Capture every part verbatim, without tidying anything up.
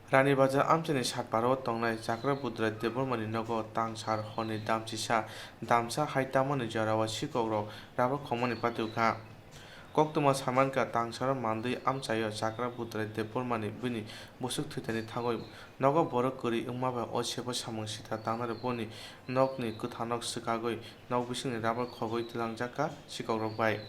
Rani Bazar amchaini satparo tongnai Chakra Budrai Debbarmani nogo tangsar horni damchisa damsa hai tamani jorao sikokrok rabar khokmani patiwkha. Koktwma samankha tangsaro mandwi amchaio Chakra Budrai Debbarmani bini bwswk thwitani thangwi nogo borok kwrwi wngma bai o sebo samung sitra tangnai boni nokni kwthanok swkagwi nok bisingni rabar khogwi twlangjakha sikokrok bai.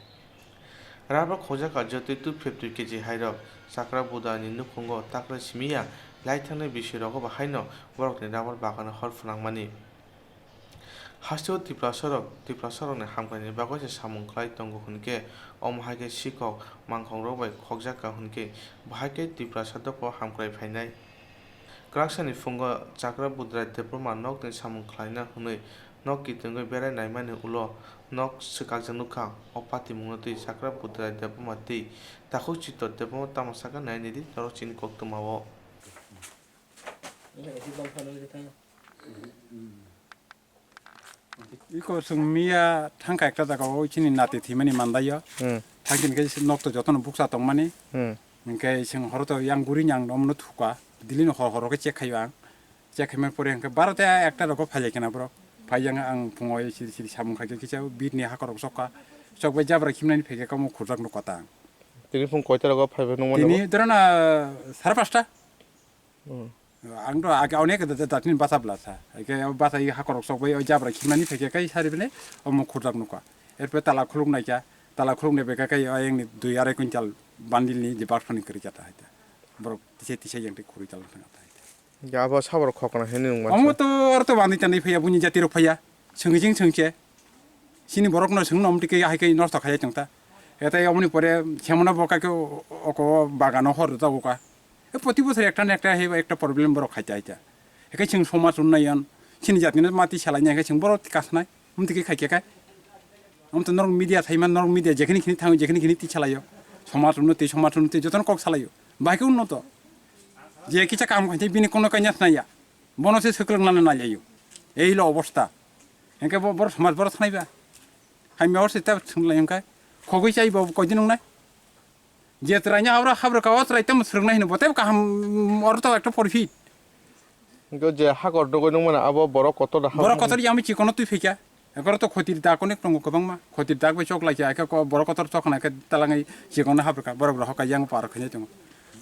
Rabar khokjakha jotoi two fifty K G hairok, Chakra Budraini nukhungo takra simiya lai thangnai bisirogo bo haino borokni rabar bagano hor phnangmani. Hasteo Tiprasarok, Tiprasarokni hamkraini bagwi se samung khlai tongo hwnkhe, omo hai khe sikok mangkhongrok bai khokjakha hwnkhe, bo hai khe Tiprasa dopho hamkrai phainai. Kwraksani phungo Chakra Budrai Debbarma nokni samung khlaina hwnwi nok kitwngwi berai naimani ulo nok swkakjak nukha. O patimungno twi Chakra Budrai Debbarma tei takhuk Chitor Debbarma tamo sakha nai naidi norok chini koktwmao. Iko chwng miya thangkha ekta jagao chini nati thwimani mandaio. Hmm. Thangchini khe nok to jotono bukcha tongmani. Hmm. Hinkhe chwng horo to yang guri ni ang romno thuka. Dili no hor horo khe check khaio ang. Check khaimani pore hinkhe baro ta ekta rogo phailaikhe na borok. Phai yang ang phungo siri siri samung khaikhe kisa bit ni hakorok chokka. Chokbai jabra khimnani phaikhe kamo khurjak nukha ta ang. Tini phung koita rogo phaibai nungmani? Tini bo? Dorona sare pasta. Hmm. Ang to age onek da-, da-, datni basa bla sa. Age o basa i hakorok sok bai o jabra khimani phaikhe kai sari bini omo khurjak nukha. Erpore tala khuluk naikha, tala khuluk nai bai kai o ayang ni dui arai quintal bandil ni je baksoni kwrwi jata haita. Borok tise tise yang te khurwi tal thang ta haita. Ya bo sabor khokna hini nung mansa. Omo to aro to bandi tanai phaiya buini jati rok phaiya. Swngjing swngjing. Chini borokno chwngno omtwi khe hai khe nosto khaijak chwng ta. Etai oboni pore khemono bo kake o-, oko bagano hor rwjago ka. E proti bosor ekta na ekta hai ekta problem borok khai ta hai ta. Hekhe chwng somaj unnayan, chini jatino mati salaina hekhe chwng borok kasnai, omtwi khe khai khe kai. Omtwi norok media thaiman, norok media jekhini khini thango, jekhini khini twi salaio. Somaj unnoti, somaj unnoti jotono kok salaio. Bahai khe unnoto. Je kisa kam khainai bini kono kanya snaiya. Bono se swklangnani nailaio. Ei lo obostha. Hingke bo, borok somaj borok sanai ba. Hamya hor se ta thwnglai hingke. Khogwi chai bo koidin wngnai. Je chwraino habra, habra ka o chwrai tamo swrwngnai hino bo tei kaham, oro to ekta porphit. Hingke je hakor dogoi nung mano abo borok kotor da. Borok kotor yami chikono twi phikya. Ekoro to khotir dak onek tongo kwbangma. Khotir dak bai chok laikya, ekhe ko borok kotor chok khna khe talangwi chikon habra ka, borok rok hokai yang par khainai tongo.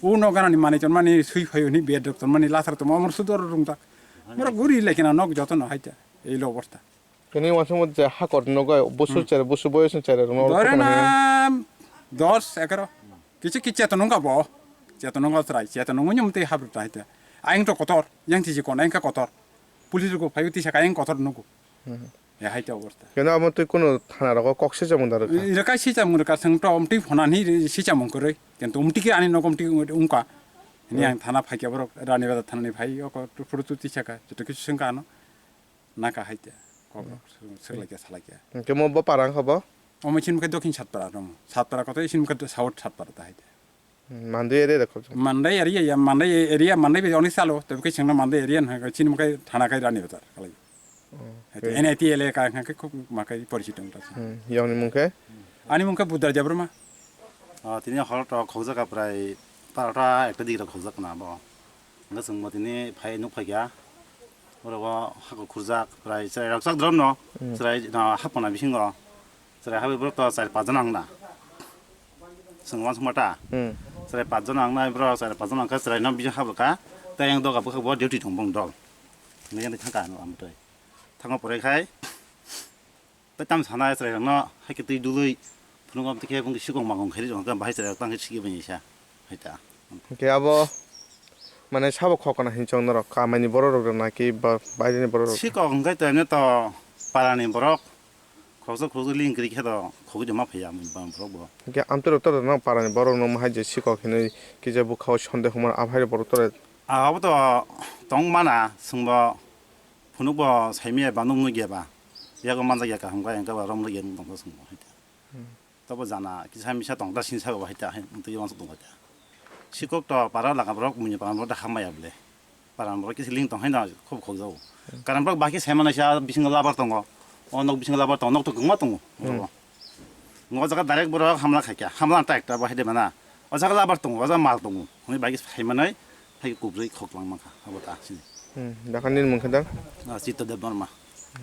U no ganani manwi tonmani sui phaio hwnwi bed rok tonmani lasar tongma omor sudor rung tak. Borok guri laikhina nok jotono haita. Ei lo obostha. Kini wansukma je hakor nogo busu chere, busu boyosni chere rokno. Dore na dos ekaro. Kichi kichi cheto nungka bo. Cheto nungka chwrai, cheto nungka nyum tei habra ta haita. Ayang to kotor, yang tiji kon, ayang ka kotor. Police rok phaiwi tisa ka ayang kotor nugo. Hmm. Ya hai ta obostha. Keno amo twi kuno thana rogo kok sijamung da rwkha? Rwkha sijamung rwkha, chwng to omtwi phonani sijamung kwrwi. Kintu omtwi khe ani nogo omtwi wngkha. Hini ang thana phaikha borok Rani Bazar thanani phai oko phuru tu tisaka joto kisu swngkha ano. Naka hai ta kok rok swk-, swklaikha salaikha. Hingke mo bo para wngkha bo? Omo chini khe Dokhin Satpara romo. Satpara koto chini khe South Satpara ta hai ta. Hmm, Mandai area de khobjak. Mandai area ya, Mandai area, Mandai bai onek salo, tei khe chwngno Mandai area hwnka, chini mungkai thana khai Rani Bazar kalai. Oh, hai okay. N I T elaka hwnka khe khub makai porichito wngkha. Hmm, yongni mungkhe? Ani mungkhe Budra Debbarma. Ah, tini horo to khobjak prai barota ekta dik rok khobjak na bo. Hwnka chwngbo tini phai nuk phaikha. Oro bo hakor khurjak prai chwrai rok chak drom no. Hmm. Chwrai no hapna bisingo. Chwrai habwi borok to char pach jona wngna. Chwng uansukma ta. Hmm. Chwrai pach jona wngnai borok, chwrai pach jona wngkha, chwraino bising habwkha. Tei ayang doga bwkhak bo duty thung bong dol. Hinwi thangkha ano amtwi. Thangma pore khai tei tam sana chwrairokno hai khe twi dului phunukma twi khe bwngwi sikok mangkong khairwi rwkha, bahai chwrairok tang khe sikhi bini sa. Hai ta. Hwnkhe abo, mane, sabo khokna hinwi chong norok, kamaini borok rok naki ba baireni borok rok? Sikok hwnkhe to, eno to parani borok, khoroksa khoroksa ling kwrwi khe to khogwi tongma phaiya, borok bo. Hwnkhe amtwi rok to, no parani borok no hai je sikok hinwi kisa bwkha o sonde humor, aphai borok to. Abo to tong mana, chwngbo phunukbo saimaya ba nuk nukya ba, yago manjakya kaham khe, hwnkhe ba romlokya nuk tongkha chwngbo hai ta. Hmm. Tobo jana kisa misa tong ta sini saka bahai ta hai twi uansuk tong ta. Sikok to para laka borok muni para borok da hamaya bole. Para borok kisa ling tong hai na khub khok jao. Hmm. Karan borok bahai khe sai mano sa bisingo labar tongo. O nok bisingo labar tongo, nok to kwbangma tongo. Hmm. Ngo jaga direct borok hamla khaikya. Hamla ta ekta bahai de mana. O jaga labar tongo, o jaga mal tongo. Hwnwi bahai khe sai manai hai kubui khoklang mankha abo ta sini. Hmm, dakhan nini mung khe da? Ah, Chitra Debbarma.